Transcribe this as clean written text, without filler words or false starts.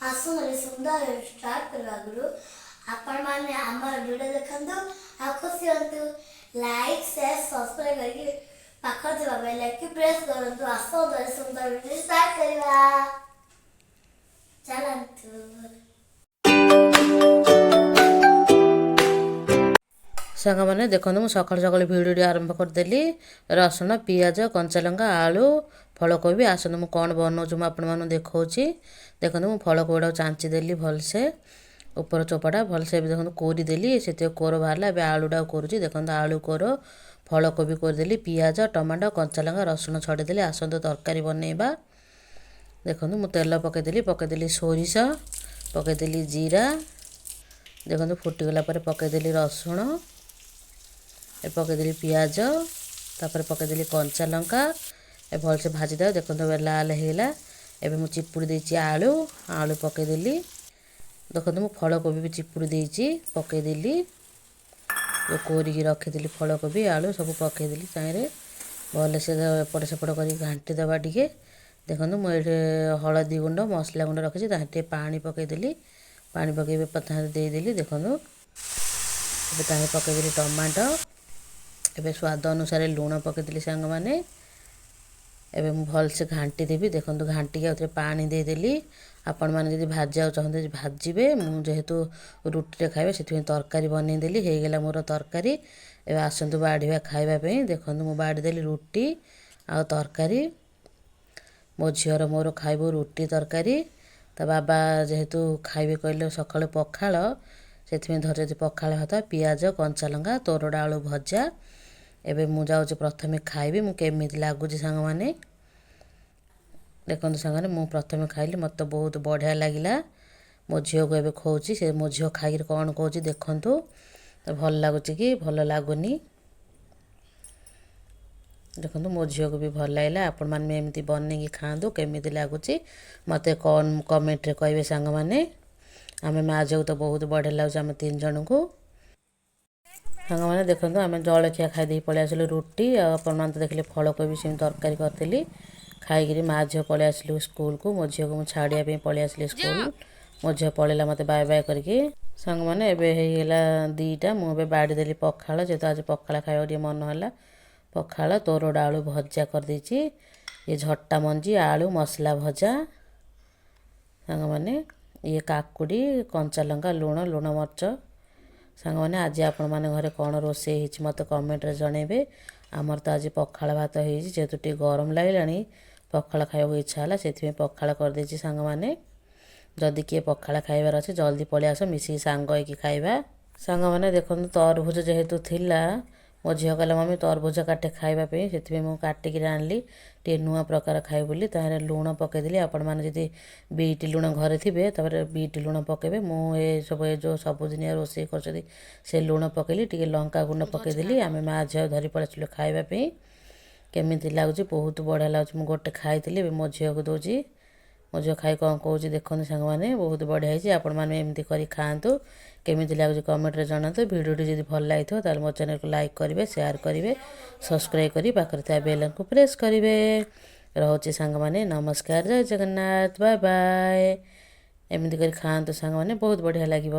ଆସନ୍ତୁ ସୁନ୍ଦର ଷ୍ଟାର୍ଟ କରିବା ଆଗରୁ ଆପଣମାନେ ଆମର ଭିଡ଼ିଓ ଦେଖନ୍ତୁ ଆଉ ଖୁସି ହୁଅନ୍ତୁ। ଲାଇକ୍, ସେୟାର, ସବସ୍କ୍ରାଇବ୍ କରିକି ପାଖରେ ଥିବା ବେଲ୍ ଆଇକନ୍ ପ୍ରେସ୍ କରନ୍ତୁ। ଆସନ୍ତୁ, ସୁନ୍ଦର ଭିଡ଼ିଓ ଷ୍ଟାର୍ଟ କରିବା, ଚାଲନ୍ତୁ। ସାଙ୍ଗମାନେ, ଦେଖନ୍ତୁ, ମୁଁ ସକାଳୁ ସକାଳୁ ଭିଡ଼ିଓଟି ଆରମ୍ଭ କରିଦେଲି। ରସୁଣ, ପିଆଜ, କଞ୍ଚାଲଙ୍କା, ଆଳୁ, ଫଳକୋବି। ଆସନ୍ତୁ, ମୁଁ କ'ଣ ବନାଉଛି ମୁଁ ଆପଣମାନଙ୍କୁ ଦେଖାଉଛି। ଦେଖନ୍ତୁ, ମୁଁ ଫଳକୋବିଟାକୁ ଚାଞ୍ଚି ଦେଲି ଭଲସେ, ଉପର ଚୋପାଟା ଭଲସେ। ଏବେ ଦେଖନ୍ତୁ, କୋରିଦେଲି, ସେଥିରେ କୋର ବାହାରିଲା। ଏବେ ଆଳୁଟାକୁ କୋରୁଛି। ଦେଖନ୍ତୁ, ଆଳୁ କୋର, ଫଳକୋବି କୋରିଦେଲି, ପିଆଜ, ଟମାଟୋ, କଞ୍ଚାଲଙ୍କା, ରସୁଣ ଛଡ଼େଇଦେଲି। ଆସନ୍ତୁ, ତରକାରୀ ବନେଇବା। ଦେଖନ୍ତୁ, ମୁଁ ତେଲ ପକାଇଦେଲି, ପକାଇଦେଲି ସୋରିଷ, ପକାଇଦେଲି ଜିରା। ଦେଖନ୍ତୁ, ଫୁଟିଗଲା ପରେ ପକାଇଦେଲି ରସୁଣ, ପକାଇଦେଲି ପିଆଜ, ତାପରେ ପକାଇଦେଲି କଞ୍ଚା ଲଙ୍କା। ଏ ଭଲସେ ଭାଜିଦେବା। ଦେଖନ୍ତୁ, ଏବେ ଲାଲ ହେଇଗଲା। ଏବେ ମୁଁ ଚିପୁଡ଼ି ଦେଇଛି ଆଳୁ, ଆଳୁ ପକାଇଦେଲି। ଦେଖନ୍ତୁ, ମୁଁ ଫଳକୋବି ବି ଚିପୁଡ଼ି ଦେଇଛି, ପକାଇଦେଲି। ଯେଉଁ କୋରିକି ରଖିଥିଲି ଫଳକୋବି, ଆଳୁ ସବୁ ପକାଇଦେଲି ତାହିଁରେ। ଭଲସେ ଏପଟ ସେପଟ କରିକି ଘାଣ୍ଟି ଦେବା ଟିକେ। ଦେଖନ୍ତୁ, ମୁଁ ଏଇଠି ହଳଦୀ ଗୁଣ୍ଡ, ମସଲା ଗୁଣ୍ଡ ରଖିଛି। ତାହିଁରେ ଟିକେ ପାଣି ପକାଇଦେଲି। ପାଣି ପକାଇବି ତାହିଁରେ ଦେଇଦେଲି। ଦେଖନ୍ତୁ, ଏବେ ତାହିଁରେ ପକାଇଦେଲି ଟମାଟୋ। ଏବେ ସ୍ୱାଦ ଅନୁସାରେ ଲୁଣ ପକାଇଦେଲି ସାଙ୍ଗମାନେ। ଏବେ ମୁଁ ଭଲସେ ଘାଣ୍ଟି ଦେବି। ଦେଖନ୍ତୁ, ଘାଣ୍ଟିକି ଆଉଥରେ ପାଣି ଦେଇଦେଲି। ଆପଣମାନେ ଯଦି ଭାଜିବାକୁ ଚାହୁଁଛନ୍ତି, ଭାଜିବେ। ମୁଁ ଯେହେତୁ ରୁଟିରେ ଖାଇବେ, ସେଥିପାଇଁ ତରକାରୀ ବନେଇଦେଲି। ହେଇଗଲା ମୋର ତରକାରୀ। ଏବେ ଆସନ୍ତୁ ବାଢ଼ିବା ଖାଇବା ପାଇଁ। ଦେଖନ୍ତୁ, ମୁଁ ବାଢ଼ିଦେଲି ରୁଟି ଆଉ ତରକାରୀ। ମୋ ଝିଅର ମୋର ଖାଇବୁ ରୁଟି ତରକାରୀ। ତା ବାବା ଯେହେତୁ ଖାଇବେ କହିଲେ ସକାଳୁ ପଖାଳ, ସେଥିପାଇଁ ଧରିଛନ୍ତି ପଖାଳ ଭାତ, ପିଆଜ, କଞ୍ଚାଲଙ୍କା, ତୋରଡ଼ା ଆଳୁ ଭଜା। ଏବେ ମୁଁ ଯାଉଛି ପ୍ରଥମେ ଖାଇବି ମୁଁ, କେମିତି ଲାଗୁଛି ସାଙ୍ଗମାନେ। ଦେଖନ୍ତୁ ସାଙ୍ଗମାନେ, ମୁଁ ପ୍ରଥମେ ଖାଇଲି, ମୋତେ ବହୁତ ବଢ଼ିଆ ଲାଗିଲା। ମୋ ଝିଅକୁ ଏବେ ଖୋଉଛି। ସେ ମୋ ଝିଅ ଖାଇକିରି କ'ଣ କହୁଛି ଦେଖନ୍ତୁ, ଭଲ ଲାଗୁଛି କି ଭଲ ଲାଗୁନି। ଦେଖନ୍ତୁ, ମୋ ଝିଅକୁ ବି ଭଲ ଲାଗିଲା। ଆପଣମାନେ ବି ଏମିତି ବନେଇକି ଖାଆନ୍ତୁ, କେମିତି ଲାଗୁଛି ମୋତେ କମେଣ୍ଟରେ କହିବେ ସାଙ୍ଗମାନେ। ଆମେ ମା ଝିଅକୁ ତ ବହୁତ ବଢ଼ିଆ ଲାଗୁଛି, ଆମେ ତିନି ଜଣଙ୍କୁ। ସାଙ୍ଗମାନେ, ଦେଖନ୍ତୁ, ଆମେ ଜଳଖିଆ ଖାଇଦେଇ ପଳେଇ ଆସିଲୁ ରୁଟି। ଆଉ ଆପଣମାନେ ତ ଦେଖିଲେ, ଫଳକୋବି ସେମିତି ତରକାରୀ କରିଥିଲି। ଖାଇକିରି ମା ଝିଅ ପଳେଇ ଆସିଲୁ ସ୍କୁଲକୁ। ମୋ ଝିଅକୁ ମୁଁ ଛାଡ଼ିବା ପାଇଁ ପଳେଇ ଆସିଲି ସ୍କୁଲ। ମୋ ଝିଅ ପଳେଇଲା ମୋତେ ବାଏ ବାଏ କରିକି। ସାଙ୍ଗମାନେ, ଏବେ ହେଇଗଲା 2ଟା। ମୁଁ ଏବେ ବାଢ଼ିଦେଲି ପଖାଳ, ଯେହେତୁ ଆଜି ପଖାଳ ଖାଇବାକୁ ଟିକେ ମନ ହେଲା। ପଖାଳ, ତୋରଡ଼ା ଆଳୁ ଭଜା କରିଦେଇଛି, ଇଏ ଝଟା ମଞ୍ଜି ଆଳୁ ମସଲା ଭଜା ସାଙ୍ଗମାନେ, ଇଏ କାକୁଡ଼ି, କଞ୍ଚା ଲଙ୍କା, ଲୁଣ, ଲୁଣ ମରିଚ। ସାଙ୍ଗମାନେ, ଆଜି ଆପଣମାନଙ୍କ ଘରେ କ'ଣ ରୋଷେଇ ହେଇଛି ମୋତେ କମେଣ୍ଟରେ ଜଣେଇବେ। ଆମର ତ ଆଜି ପଖାଳ ଭାତ ହେଇଛି। ଯେହେତୁ ଟିକେ ଗରମ ଲାଗିଲାଣି, ପଖାଳ ଖାଇବାକୁ ଇଚ୍ଛା ହେଲା, ସେଥିପାଇଁ ପଖାଳ କରିଦେଇଛି। ସାଙ୍ଗମାନେ, ଯଦି କିଏ ପଖାଳ ଖାଇବାର ଅଛି, ଜଲ୍ଦି ପଳେଇ ଆସ, ମିଶିକି ସାଙ୍ଗ ହେଇକି ଖାଇବା। ସାଙ୍ଗମାନେ, ଦେଖନ୍ତୁ, ତରଭୁଜ ଯେହେତୁ ଥିଲା, ମୋ ଝିଅ କହିଲା, "ମମି, ତରଭୁଜ କାଟେ ଖାଇବା ପାଇଁ।" ସେଥିପାଇଁ ମୁଁ କାଟିକିରି ଆଣିଲି, ଟିକେ ନୂଆ ପ୍ରକାର ଖାଇବି ବୋଲି। ତାହିଁରେ ଲୁଣ ପକାଇଦେଲି। ଆପଣମାନେ ଯଦି ବିଟ୍ ଲୁଣ ଘରେ ଥିବେ, ତାପରେ ବିଟ୍ ଲୁଣ ପକାଇବେ। ମୁଁ ଏସବୁ ଏ ଯେଉଁ ସବୁଦିନିଆ ରୋଷେଇ କରୁଛନ୍ତି, ସେ ଲୁଣ ପକାଇଲି। ଟିକେ ଲଙ୍କା ଗୁଣ୍ଡ ପକାଇଦେଲି। ଆମେ ମା ଝିଅ ଧରି ପଳେଇ ଆସିଲୁ ଖାଇବା ପାଇଁ। କେମିତି ଲାଗୁଛି? ବହୁତ ବଢ଼ିଆ ଲାଗୁଛି। ମୁଁ ଗୋଟେ ଖାଇଥିଲି, ଏବେ ମୋ ଝିଅକୁ ଦେଉଛି। ମୋ ଝିଅ ଖାଇ କ'ଣ କହୁଛି ଦେଖନ୍ତୁ। ସାଙ୍ଗମାନେ, ବହୁତ ବଢ଼ିଆ ହେଇଛି। ଆପଣମାନେ ଏମିତି କରି ଖାଆନ୍ତୁ, କେମିତି ଲାଗୁଛି କମେଣ୍ଟରେ ଜଣାନ୍ତୁ। ଭିଡ଼ିଓଟି ଯଦି ଭଲ ଲାଗିଥିବ, ତାହେଲେ ମୋ ଚ୍ୟାନେଲକୁ ଲାଇକ୍ କରିବେ, ସେୟାର କରିବେ, ସବସ୍କ୍ରାଇବ୍ କରି ପାଖରେ ଥିବା ବେଲ୍ ଆଇକନ୍କୁ ପ୍ରେସ୍ କରିବେ। ରହୁଛି ସାଙ୍ଗମାନେ, ନମସ୍କାର, ଜୟ ଜଗନ୍ନାଥ, ବାଏ ବାଏ। ଏମିତି କରି ଖାଆନ୍ତୁ ସାଙ୍ଗମାନେ, ବହୁତ ବଢ଼ିଆ ଲାଗିବ।